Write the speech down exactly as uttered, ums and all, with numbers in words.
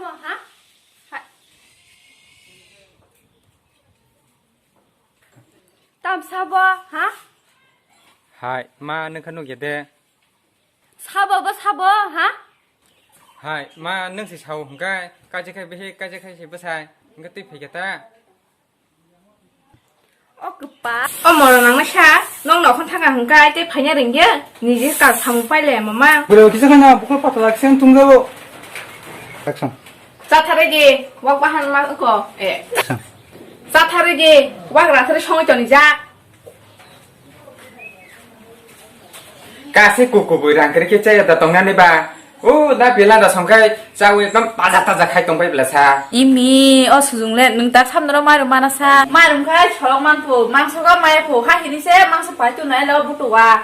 Ha? Hai. Tam sabo, ha? Hai, ma, nwng kha nukya de. Sabo bo sabo, ha? Hai, ma, nwng se sao hwnkhe, kaisa khai bihi, kaisa khai se bwsai, hwnkhe twi phaikha ta? O kwpa. O moro nangma sa, nong nokhon thanga hwnkhe, tei phaina rwngya, niji kal samung paile mama. Bwrwi kisa khana, bukhuk patla kisa tungjago. Action. Chatharwi di, wak bahan ma ko, eh. Action. Chatharwi di, wak rathari songwi toni ja. Kasi kukubui rang kiri kiri chaya da tongnani ba. O da pila da songkai chau ekdom taja taja khai tongbai bela sa. Imi, o sujung le, nwng tak samno ro mairum mana sa. Mairum khai sorok man phu, mangso ga maya phu, ha hini se mangso pai tu nai lo butu wa.